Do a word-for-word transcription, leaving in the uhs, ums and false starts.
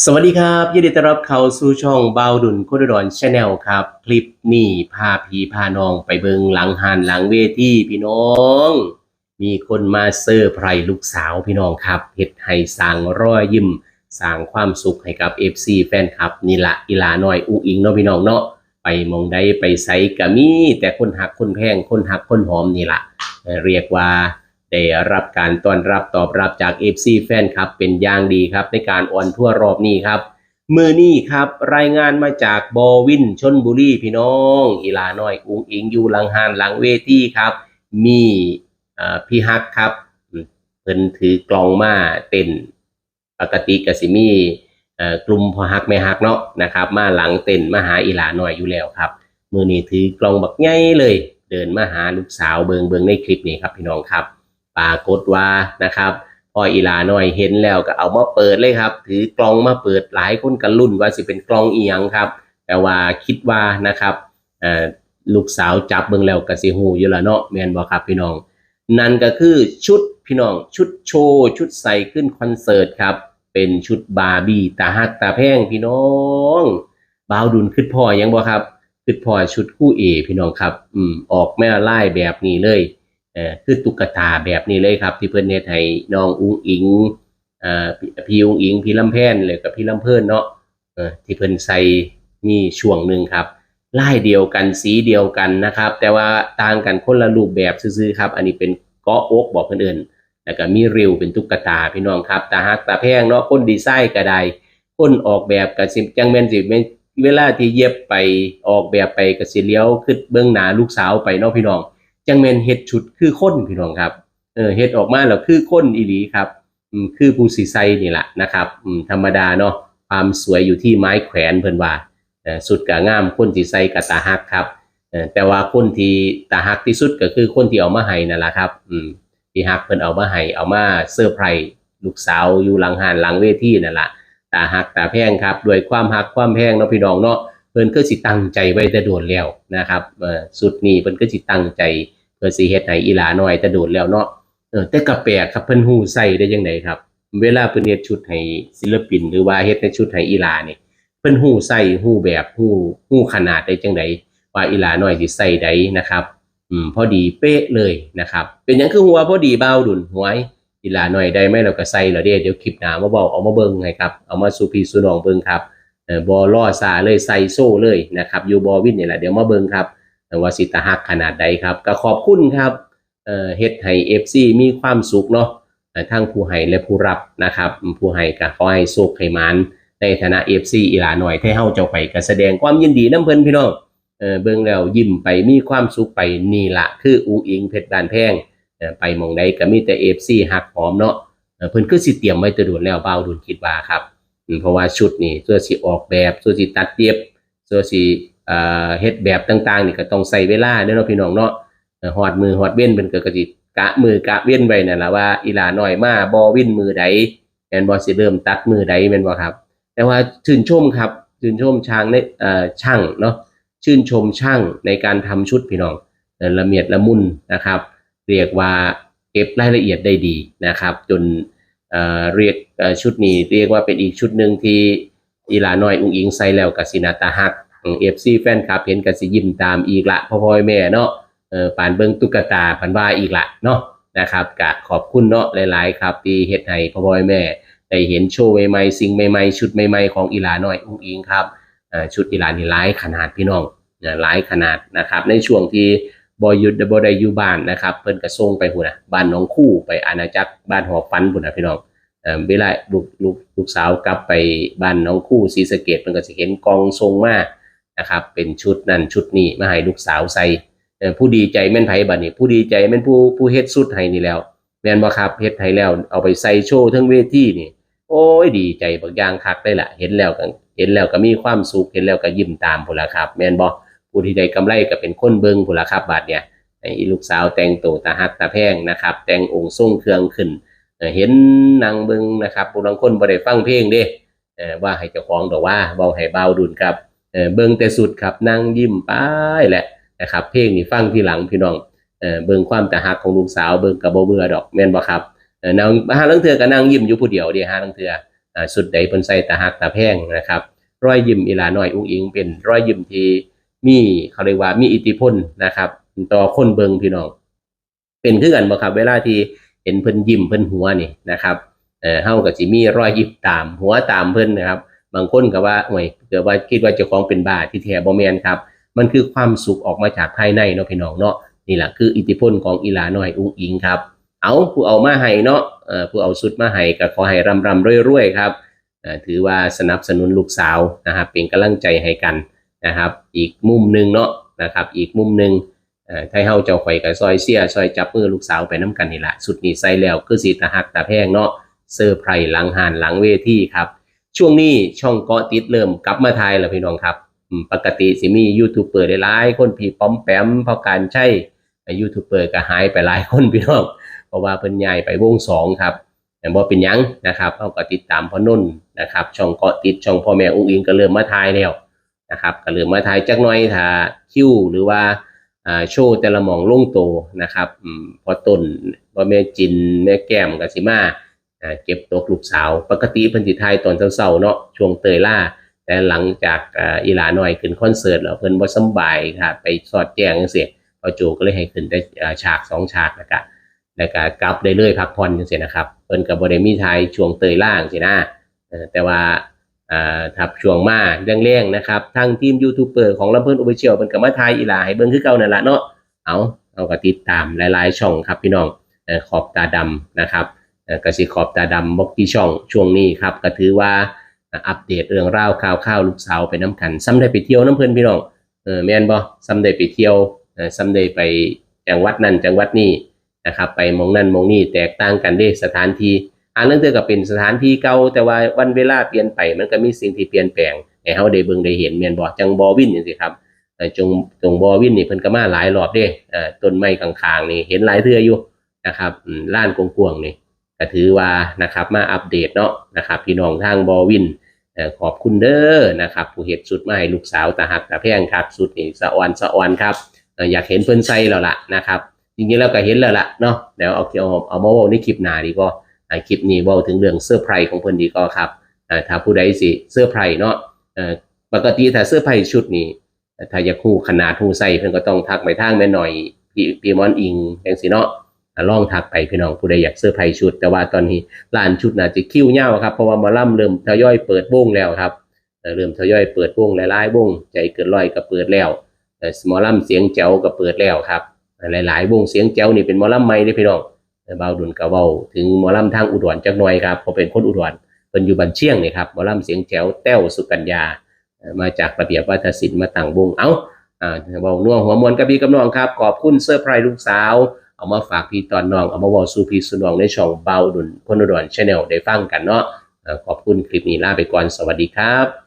สวัสดีครับ ยินดีต้อนรับเข้าสู่ช่องบ่าวดุล คนอุดร Channel ครับ คลิปนี้พาพี่พาน้องไปเบิ่งหลังห้านหลังเวทีพี่น้อง มีคนมาเซอร์ไพรส์ลูกสาวพี่น้องครับ เฮ็ดให้สร้างรอยยิ้ม สร้างความสุขให้กับ เอฟซี แฟนคลับ นี่ละอีหลาน้อยอุ๋งอิ๋งเนาะพี่น้องเนาะ ไปหม่องใดไปไสก็มีแต่คนฮักคนแพง คนฮักคนหอมนี่ละ เอ่อ เรียกว่า ได้รับการต้อนรับตอบรับจาก เอฟซี แฟนคลับเป็นอย่างดีครับ ในการออนทัวร์รอบนี้ครับ มื้อนี้ครับ รายงานมาจากบอวิน ชลบุรีพี่น้อง อีหลาน้อยอุ๋งอิ๋งอยู่หลังห้านหลังเวทีครับ มี เอ่อ พี่ฮักครับ เพิ่นถือกลองมาเต้น ปกติก็สิมี เอ่อ กลุ่มพ่อฮักแม่ฮักเนาะนะครับ มาหลังเต็นท์มาหาอีหลาน้อยอยู่แล้วครับ มื้อนี้ถือกลองบักใหญ่เลย เดินมาหาลูกสาว เบิ่ง เบิ่งในคลิปนี้ครับพี่น้องครับ ปรากฏว่านะครับ พออีหลาน้อยเห็นแล้วก็เอามาเปิดเลยครับ ถือกลองมาเปิด หลายคนก็ลุ้นว่าสิเป็นกลองอีหยังครับ แต่ว่าคิดว่านะครับ เอ่อ ลูกสาวจับเบิ่งแล้วก็สิฮู้อยู่แล้วเนาะ แม่นบ่ครับพี่น้อง นั่นก็คือชุดพี่น้อง ชุดโชว์ ชุดใส่ขึ้นคอนเสิร์ตครับ เป็นชุดบาร์บี้ตาฮักตาแพงพี่น้อง บ่าวดุลคิดพ้อหยังบ่ครับ คิดพ้อชุดคู่เอพี่น้องครับ อืม ออกมาลายแบบนี้เลย เอ่อ คือตุ๊กตาแบบนี้เลยครับ ที่เพิ่นเฮ็ดให้น้องอุ๋งอิ๋ง เอ่อ พี่ พี่อุ๋งอิ๋ง พี่ลำแพน แล้วก็พี่ลำเพลินเนาะ เอ่อ ที่เพิ่นใส่มีช่วงหนึ่งครับ ลายเดียวกัน สีเดียวกันนะครับ แต่ว่าต่างกันคนละรูปแบบซื่อๆครับ อันนี้เป็นเกาะอกบอกเพิ่นเอิ้น แล้วก็มีริ้วเป็นตุ๊กตาพี่น้องครับ ตาฮักตาแพงเนาะ คนดีไซน์ก็ได้ คนออกแบบก็สิ จั่งแม่นสิแม่น เวลาที่เย็บไป ออกแบบไปก็สิเหลียวคิดเบิ่งหน้าลูกสาวไปเนาะพี่น้อง จั่งแม่นเฮ็ดชุดคือคนพี่น้องครับ เออ เฮ็ดออกมาแล้วคือคนอีหลีครับ อืม คือผู้สิใส่นี่ล่ะนะครับ อืม ธรรมดาเนาะ ความสวยอยู่ที่ไม้แขวนเพิ่นว่า เอ่อ ชุดก็งาม คนสิใส่ก็ตาฮักครับ เอ่อ แต่ว่าคนที่ตาฮักที่สุดก็คือคนที่เอามาให้นั่นล่ะครับ อืม ที่ฮักเพิ่นเอามาให้ เอามาเซอร์ไพรส์ลูกสาวอยู่หลังห้านหลังเวทีนั่นล่ะ ตาฮักตาแพงครับ ด้วยความฮักความแพงเนาะพี่น้องเนาะ เพิ่นคือสิตั้งใจไว้แต่โดนแล้วนะครับ เอ่อ ชุดนี้เพิ่นคือสิตั้งใจ เพื่อสิเฮ็ดให้อีหลาน้อยแต่โดนแล้วเนาะ เออ แต่ก็แปลกครับ เพิ่นฮู้ใส่ได้จั่งใดครับ เวลาเพิ่นเฮ็ดชุดให้ศิลปิน หรือว่าเฮ็ดในชุดให้อีหลานี่ เพิ่นฮู้ใส่ ฮู้แบบ ฮู้ ฮู้ขนาดได้จั่งใด ว่าอีหลาน้อยสิใส่ใดนะครับ อืม พอดีเป๊ะเลยนะครับ เป็นหยังคือฮู้ว่าพอดี บ่าวดุล หวย อีหลาน้อยได้มาแล้วก็ใส่แล้วเด้ เดี๋ยวคลิปหน้ามาเว้า เอามาเบิ่งให้ครับ เอามาสู่พี่สู่น้องเบิ่งครับ เอ่อ บ่รอช้าเลย ใส่โชว์เลยนะครับ อยู่บอวินนี่แหละ เดี๋ยวมาเบิ่งครับ เอ่อ ว่าสิตาฮักขนาดใดครับ ก็ขอบคุณครับ เอ่อ เฮ็ดให้ เอฟซี มีความสุขเนาะ เอ่อ ทั้งผู้ให้และผู้รับนะครับ ผู้ให้ก็ขอให้โชคให้หมาน ในฐานะ เอฟซี อีหลาน้อยไทเฮาเจ้าไป ก็แสดงความยินดีนำเพิ่นพี่น้อง เอ่อ เบิ่งแล้วยิ้มไป มีความสุขไป นี่ล่ะคืออุ๋งอิ๋งเพชรบ้านแพง เอ่อ ไปหม่องใดก็มีแต่ เอฟซี ฮักหอมเนาะ เอ่อ เพิ่นคือสิเตรียมไว้แต่โดนแล้ว บ่าวดุลคิดว่าครับ อืม เพราะว่าชุดนี่ ส่วนสิออกแบบ ส่วนสิตัดเย็บ ส่วนสิ เอ่อ เฮ็ดแบบต่างๆ นี่ก็ต้องใช้เวลาเด้อเนาะพี่น้องเนาะ เอ่อ ฮอดมื้อฮอดเว็นเพิ่นก็ ก็สิกะมื้อกะเว็นไว้นั่นล่ะ ว่าอีหลาน้อยมาบอวินมื้อใด แม่นบ่ สิเริ่มตัดมื้อใด แม่นบ่ครับ แต่ว่าชื่นชมครับ ชื่นชมช่างใน เอ่อ ช่างเนาะ ชื่นชมช่างในการทำชุดพี่น้อง เอ่อ ละเมียดละมุนนะครับ เรียกว่าเก็บรายละเอียดได้ดีนะครับ จน เอ่อ เรียก เอ่อ ชุดนี้เรียกว่าเป็นอีกชุดหนึ่งที่อีหลาน้อยอุ๋งอิ๋งใส่แล้วก็สิหน้าตาฮัก อืม เอฟซี แฟนคลับเห็นก็สิยิ้มตามอีกละ พ่อพ่อแม่เนาะ เอ่อ ปานเบิ่งตุ๊กตา ปานว่าอีกละเนาะ นะครับ ก็ขอบคุณเนาะหลายๆ ครับ ที่เฮ็ดให้พ่อพ่อแม่ได้เห็นโชว์ใหม่ๆ สิ่งใหม่ๆ ชุดใหม่ๆ ของอีหลาน้อยอุ๋งอิ๋งครับ เอ่อ ชุดอีหลานี่หลายขนาดพี่น้อง นะ หลายขนาดนะครับ ในช่วงที่บ่อยู่ บ่ได้อยู่บ้านนะครับ เพิ่นก็ส่งไปพู้นน่ะ บ้านหนองคู ไปอาณาจักรบ้านหอฝันพู้นน่ะพี่น้อง เอ่อ เวลาลูก ลูก ลูกสาวกลับไปบ้านหนองคู ศรีสะเกษ เพิ่นก็สิเห็นกล่องส่งมานะครับ เป็นชุดนั่นชุดนี้มาให้ลูกสาวใส่ เอ่อ ผู้ดีใจแม่นไผบัดนี้ ผู้ดีใจแม่นผู้ ผู้เฮ็ดชุดให้นี่แหล้ว แม่นบ่ครับ เฮ็ดให้แล้วเอาไปใส่โชว์เทิงเวทีนี่ โอ้ย ดีใจบักอย่างคักเลยล่ะ เห็นแล้วก็ เห็นแล้วก็มีความสุข เห็นแล้วก็ยิ้มตามพู้นล่ะครับ แม่นบ่ ผู้ที่ได้กำไรก็เป็นคนเบิ่งพู้นล่ะครับ บาดเนี่ย ให้ลูกสาวแต่งตัวตาฮักตาแพงนะครับ แต่งองค์ทรงเครื่องขึ้น เอ่อ เห็นนั่งเบิ่งนะครับ ผู้ลางคนบ่ได้ฟังเพลงเด้ เอ่อ ว่าให้เจ้าของดอกว่า เว้าให้บ่าวดุลครับ เอ่อ เบิ่งแต่ชุดครับ นั่งยิ้มไปแหละนะครับ เพลงนี่ฟังทีหลังพี่น้อง เอ่อ เบิ่งความตาฮักของลูกสาว เบิ่งก็บ่เบื่อดอก แม่นบ่ครับ เอ่อ นั่ง หาลางเทื่อก็นั่งยิ้มอยู่ผู้เดียวเด้ หาลางเทื่อ อ่าชุดใดเพิ่นใส่ตาฮักตาแพงนะครับ รอยยิ้มอีหลาน้อยอุ๋งอิ๋งเป็นรอยยิ้มที่มีเขาเรียกว่ามีอิทธิพลนะครับ ต่อคนเบิ่งพี่น้อง เป็นคือกันบ่ครับ เวลาที่เห็นเพิ่นยิ้มเพิ่นหัวนี่นะครับ เอ่อเฮาก็สิมีรอยยิ้มตามหัวตามเพิ่นนะครับ บางคนก็ว่าโอ้ยเกิดว่าคิดว่าเจ้าของเป็นบ้า ที่แท้บ่แม่นครับ มันคือความสุขออกมาจากภายในเนาะพี่น้องเนาะ นี่แหละคืออิทธิพลของอีหลาน้อยอุ๋งอิ๋งครับ เอาผู้เอามาให้เนาะ เอ่อผู้เอาชุดมาให้ก็ขอให้ร่ำร่ำรวยรวยครับ เอ่อถือว่าสนับสนุนลูกสาวนะครับ เป็นกำลังใจให้กันนะครับ อีกมุมหนึ่งเนาะนะครับ อีกมุมหนึ่ง เอ่อไทเฮาเจ้าข่อยก็ซอยเชียร์ซอยจับมือลูกสาวไปนำกันนี่ล่ะ ชุดนี้ใส่แล้วคือสิตาฮักตาแพงเนาะ เซอร์ไพรส์หลังห้านหลังเวทีครับ ช่วงนี้ช่องเกาะติดเริ่มกลับมาถ่ายแล้วพี่น้องครับ อืมปกติสิมียูทูบเบอร์หลายๆคน พี่ป๋อมแปม พ่อการชัย ยูทูบเบอร์ก็หายไปหลายคนพี่น้อง เพราะว่าเพิ่นย้ายไปวงสองครับ แต่บ่เป็นหยังนะครับ เฮาก็ติดตามพ่อนนท์นะครับ ช่องเกาะติด ช่องพ่อแม่อุ๋งอิ๋งก็เริ่มมาถ่ายแล้วนะครับ ก็เริ่มมาถ่ายจักหน่อย ถ้าคิวหรือว่าอ่าโชว์แต่ละหม่องลงตัวนะครับ อืมพ่อต้น พ่อแม่จิน แม่แก้มก็สิมาอ่าเก็บตกลูกสาว ปกติเพิ่นสิถ่ายตอนเช้าๆเนาะ ช่วงเตยล่า แต่หลังจากอ่าอีหลาน้อยขึ้นคอนเสิร์ตแล้ว เพิ่นบ่สำบายครับ ไปสอดแจ้งจังซี่ พ่อโจก็เลยให้ขึ้นแต่อ่าฉากสองฉาก แล้วก็ แล้วก็กลับได้เลยพักผ่อนจังซี่นะครับ เพิ่นก็บ่ได้มีถ่ายช่วงเตยล่าจังซี่นะ เอ่อแต่ว่าอ่าถ้าช่วงมาแลงๆนะครับ ทางทีมยูทูบเบอร์ของลำเพลินออฟฟิเชียลเพิ่นก็มาถ่ายอีหลาให้เบิ่งคือเก่านั่นล่ะเนาะ เอา เอาก็ติดตามหลายๆช่องครับพี่น้อง เอ่อขอบตาดำนะครับ เอ่อก็สิขอบตาดำบ่กี่ช่องช่วงนี้ครับ ก็ถือว่าอ่าอัปเดตเรื่องราวข่าวๆลูกสาวไปนำกัน ส่ำได้ไปเที่ยวนำเพิ่นพี่น้อง เออแม่นบ่ ส่ำได้ไปเที่ยว เออส่ำได้ไปจังหวัดนั่นจังหวัดนี้นะครับ ไปหม่องนั่นหม่องนี้ แตกต่างกันเด้ สถานที่ อ่าลางเทื่อก็เป็นสถานที่เก่า แต่ว่าวันเวลาเปลี่ยนไป มันก็มีสิ่งที่เปลี่ยนแปลงให้เฮาได้เบิ่งได้เห็น แม่นบ่ จั่งบ่อวินจังซี่ครับ เอ่อจงจงบ่อวินนี่เพิ่นก็มาหลายรอบเด้ เอ่อต้นไม้ข้างๆนี่เห็นหลายเทื่ออยู่นะครับ อืมลานกว้างๆนี่ ก็ถือว่านะครับ มาอัปเดตเนาะนะครับ พี่น้องทางบ่อวิน เอ่อขอบคุณเด้อนะครับ ผู้เฮ็ดชุดมาให้ลูกสาวตาฮักตาแพงครับ ชุดนี้สะออนสะออนครับ เอ่ออยากเห็นเพิ่นใส่แล้วล่ะนะครับ จริงๆแล้วก็เห็นแล้วล่ะเนาะ เดี๋ยวเอาเอาเอามาเว้าในคลิปหน้าดีกว่า อ่าคลิปนี้เว้าถึงเรื่องเซอร์ไพรส์ของเพิ่นดีกว่าครับ อ่าถ้าผู้ใดสิเซอร์ไพรส์เนาะ เอ่อปกติถ้าเซอร์ไพรส์ชุดนี้ ถ้าอยากฮู้ขนาดฮู้ไซส์ เพิ่นก็ต้องทักไปทางแม่น้อย พี่พี่หมอนอิงจังซี่เนาะ อ่าลองทักไปพี่น้อง ผู้ใดอยากเซอร์ไพรส์ชุด แต่ว่าตอนนี้ร้านชุดน่าจะคิวยาวครับ เพราะว่าหมอลำเริ่มทยอยเปิดวงแล้วครับ เอ่อเริ่มทยอยเปิดวง หลายๆวง ใจเกินร้อยก็เปิดแล้ว เอ่อหมอลำเสียงแจ๋วก็เปิดแล้วครับ หลายๆวง เสียงแจ๋วนี่เป็นหมอลำใหม่เด้พี่น้อง เอ่อบ่าวดุลก็เว้าถึงหมอลำทางอุดรจักหน่อยครับ เพราะเป็นคนอุดร เพิ่นอยู่บ้านเชียงนี่ครับ หมอลำเสียงแจ๋ว แต้วสุกัญญา เอ่อมาจากระเบียบวาทศิลป์มาตั้งวง เอ้า อ่าเว้านัวหัวม่วนกับพี่กับน้องครับ ขอบคุณเซอร์ไพรส์ลูกสาว เอามาฝากพี่ตอนน้อง เอามาเว้าสู่พี่สู่น้องในช่องบ่าวดุล คนอุดร Channel ได้ฟังกันเนาะ เอ่อขอบคุณ คลิปนี้ลาไปก่อน สวัสดีครับ